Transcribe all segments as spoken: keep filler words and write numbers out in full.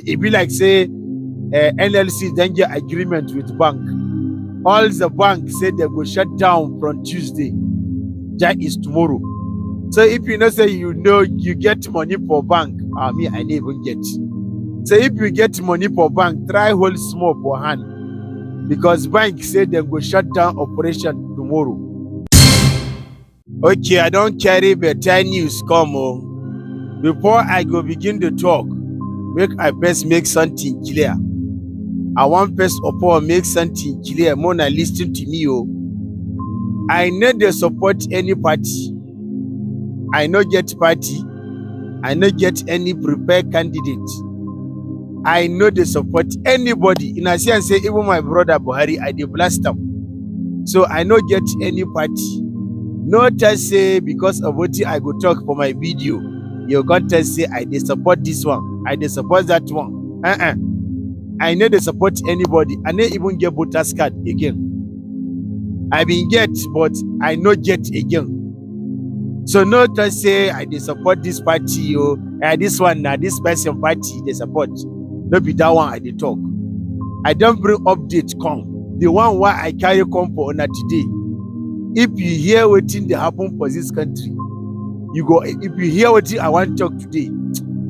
E be like say uh, N L C don get agreement with bank. All the bank say they go shut down from Tuesday. That is tomorrow. So if you know say you know you get money for bank, I mean I never even get. So if you get money for bank, try hold small for hand because bank say they go shut down operation tomorrow. Okay, I don carry better news come o. Before I go begin the talk, make I first make something clear. I wan first of all make something clear, more na listen to me o. I no dey support any party. I no get party. I no get any prepared candidate. I no dey support anybody. Una see am say even my brother Buhari, I dey blast am. So I no get any party. No tell say because of wetin I go talk for my video, you go come tell say I dey support this one, I dey support that one. Uh-uh. I no dey support anybody. I no even get voters card again. I bin get, but I no get again. So no tell say I dey support this party o. Eh, this one na this person party dey support. No be that one I dey talk. I don bring update come. The one wey I carry come for una today. If you hear wetin dey happen for this country, you go, if you hear wetin I wan talk today,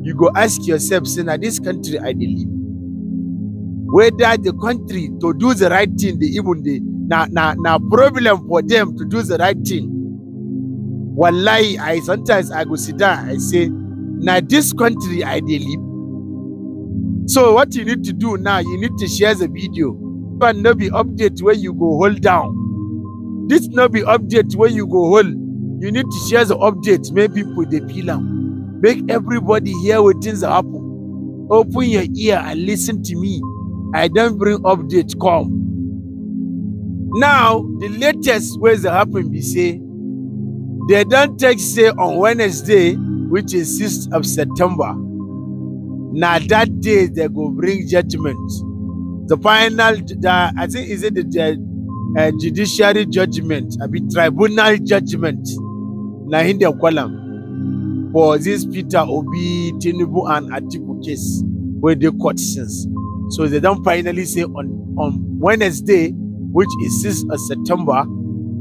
you go ask yourself say na this country I dey live. Whether the country to do the right thing dey even dey na na na problem for them to do the right thing. Wallahi, I sometimes I go sit down, I say, na this country I dey live. So what you need to do now, you need to share the video. But no be update where you go hold down. This no be update where you go hold. You need to share the update. Make people dey feel am. Make everybody hear wetin dey happen. Open your ear and listen to me. I don bring update come. Now, the latest wey dey happen be say they don take say on Wednesday, which is sixth of September, na that day they go bring judgment. The final, the, I think is it the, the uh, judiciary judgment, I mean tribunal judgment. Na him dem call am for this Peter Obi, Tinubu and Atiku case wey dey court since. So they don finally say on on Wednesday, which is sixth of September,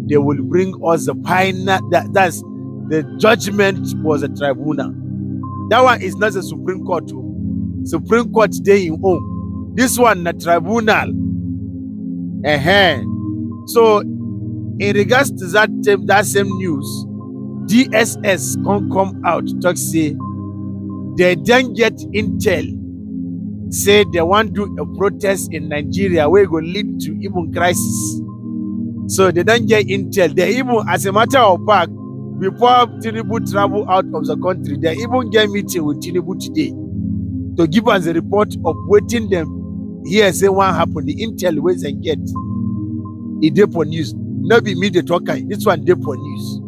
they will bring us the final that, that's the judgment for the tribunal. That one is not the Supreme Court o. Supreme Court dey im own. This one na tribunal. Ehen. So in regards to that same that same news, D S S come come out talk say they don get intel say they wan do a protest in Nigeria wey go lead to even crisis. So they don get intel. They even, as a matter of fact, before Tinubu travel out of the country, they even get meeting with Tinubu today to give us a report of wetin dem hear say wan happen, the intel wey dem get. E dey for news. No be me dey talk am. This one dey for news.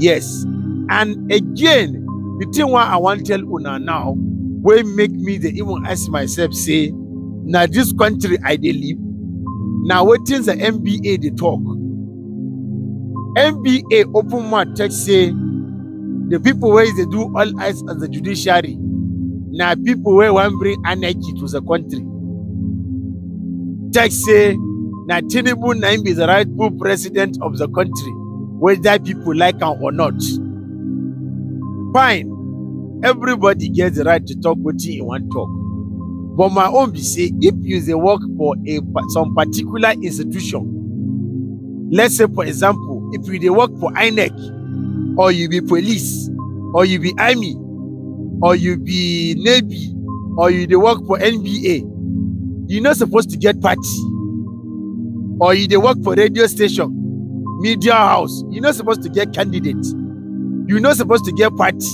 Yes. And again, the thing wey I wan tell una now, wey make me dey even ask myself say, na this country I dey live? Na wetin the N B A dey talk? N B A open mouth talk say the people wey dey do all eyes on the judiciary na people wey wan bring anarchy to the country. Talk say na Tinubu na im be the rightful president of the country, whether people like am or not. Fine, everybody get the right to talk wetin e wan talk. But my own be say, if you dey work for a pa- some particular institution, let's say for example, if you dey work for INEC, or you be police, or you be army, or you be navy, or you dey work for N B A, you no suppose to get party. Or you dey work for radio station, media house, you no suppose to get candidate. You no suppose to get party.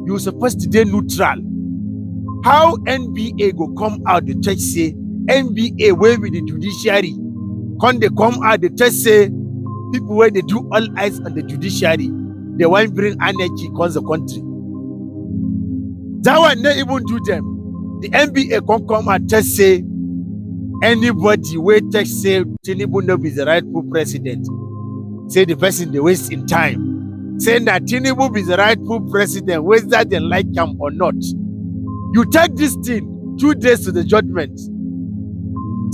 You suppose to dey neutral. How N B A go come out dey talk say, N B A wey be the judiciary come dey come out dey talk say people wey dey do all eyes on the judiciary dey wan bring anarchy come the country? That one no even do them. The N B A come come out talk say anybody wey talk say Tinubu no be the rightful president, say the person dey waste im time. Say na Tinubu be the rightful president, whether dem like am or not. You take this thing, two days to the judgment.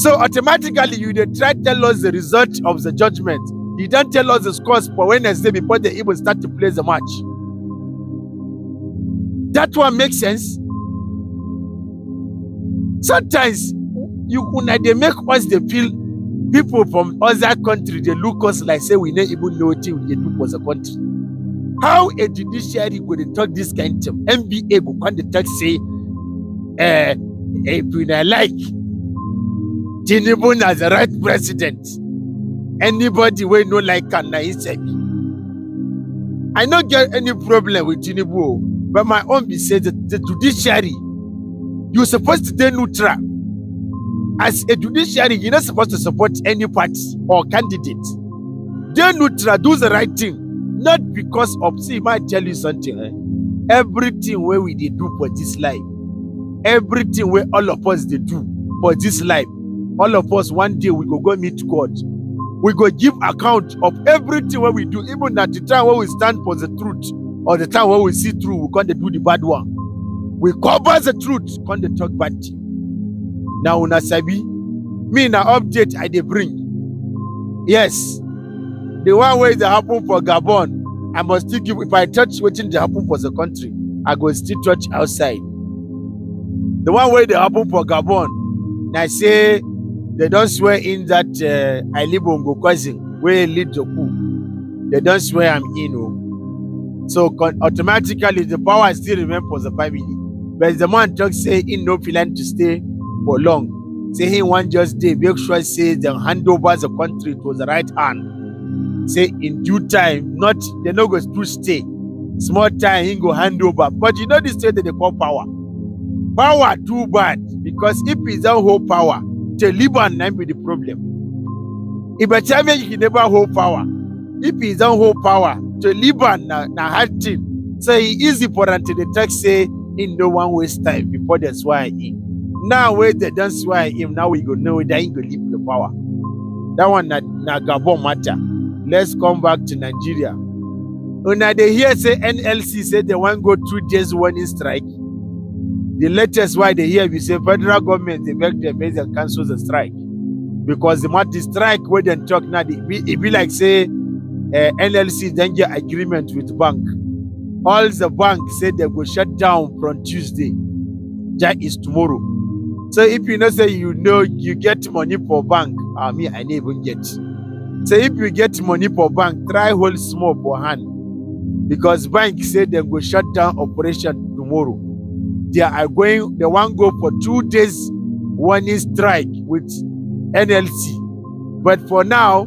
So automatically, you dey try tell us the result of the judgment. You don tell us the scores for Wednesday before they even start to play the match. That one makes sense. Sometimes you una dey make us dey feel people from other country dey look us like say we no even know wetin we dey do for the country. How a judiciary go dey talk this kind thing? N B A go come dey talk say, eh, if una like, Tinubu na the right president. Anybody wey no like am na him sabi. I no get any problem with Tinubu o, but my own be say the, the judiciary, you suppose to dey neutral. As a judiciary, you no suppose to support any party or candidate. Dey neutral, do the right thing. Not because of, see, might tell you something. Eh? Everything wey we dey do for this life, everything wey all of us dey do for this life, all of us one day we go go meet God. We go give account of everything wey we do, even at the time wey we stand for the truth or the time wey we see truth, we come dey do the bad one. We cover the truth, come dey talk bad thing. Na una sabi, me na update I dey bring. Yes, the one wey dey happen for Gabon, I must still give. If I touch wetin dey happen for the country, I go still touch outside. The one wey dey happen for Gabon, na say they don swear in that uh, Ali Bongo cousin wey lead the coup. They don swear am in o. So con- automatically the power still remain for the family. But the man talk say he no plan to stay for long. Say he wan just dey make sure say dem hand over the country to the right hand. Say in due time, not they no go too stay. Small time he go hand over. But you know this thing that they call power. Power too bad, because if he don hold power, to leave am na be the problem. If a chairman he never hold power, if he don hold power, to leave am na, na hard thing. So e easy for am to dey talk say he no wan waste time before dem swear him. Now wey dem don swear him, now we go know whether he go leave the power. That one na, na Gabon matter. Let's come back to Nigeria. Una dey hear say N L C say they wan go two days warning strike. The latest wey I dey hear be say federal government dey beg dem make dem cancel the strike, because the mat the strike wey dem talk now, e be, e be like say uh, N L C don get agreement with bank. All the bank say they go shut down from Tuesday. That is tomorrow. So if you know say you know you get money for bank, I mean I no even get. So if you get money for bank, try hold small for hand, because bank say dem go shut down operation tomorrow. They are going, they wan go for two days warning strike with N L C. But for now,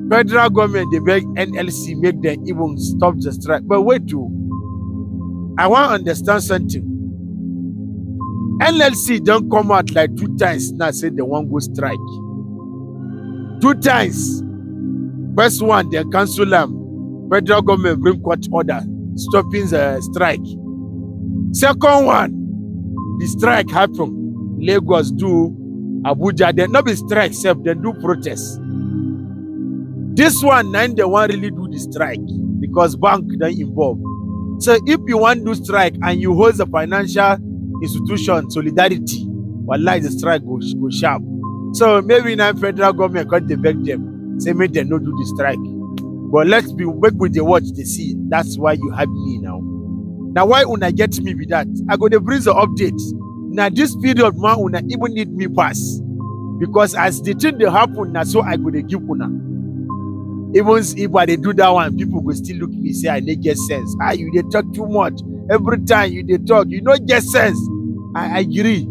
federal government dey beg N L C make dem even stop the strike. But wait o, I wan understand something. N L C don come out like two times now say dem wan go strike. Two times. First one, dem cancel am. Federal government bring court order stopping the strike. Second one, the strike happen. Lagos do, Abuja, dem no be strike sef, dem do protest. This one na im dem wan really do the strike, because bank don involve. So if you wan do strike and you hold the financial institution Solidarity, wallahi the strike go, go sharp. So maybe now federal government come dey beg dem say make dem no do the strike. But let's be, make we dey watch dey see. That's why you have me now. Na why una get me be that. I go dey bring the update. Na this period ma una even need me pass, because as the thing dey happen, na so I go dey give una. Even if I dey do that one, people go still look me say I no get sense. Ah, you dey talk too much. Every time you dey talk, you no get sense. I agree.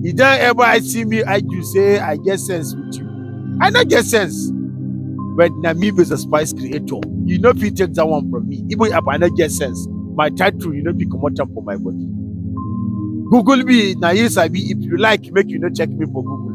You don ever see me argue say I get sense with you? I no get sense. But na me be the Spice creator. You no fit take that one from me. Even if I no get sense, my title you no fit comot am for my body. Google me, na you sabi. If you like, make you no check me for Google.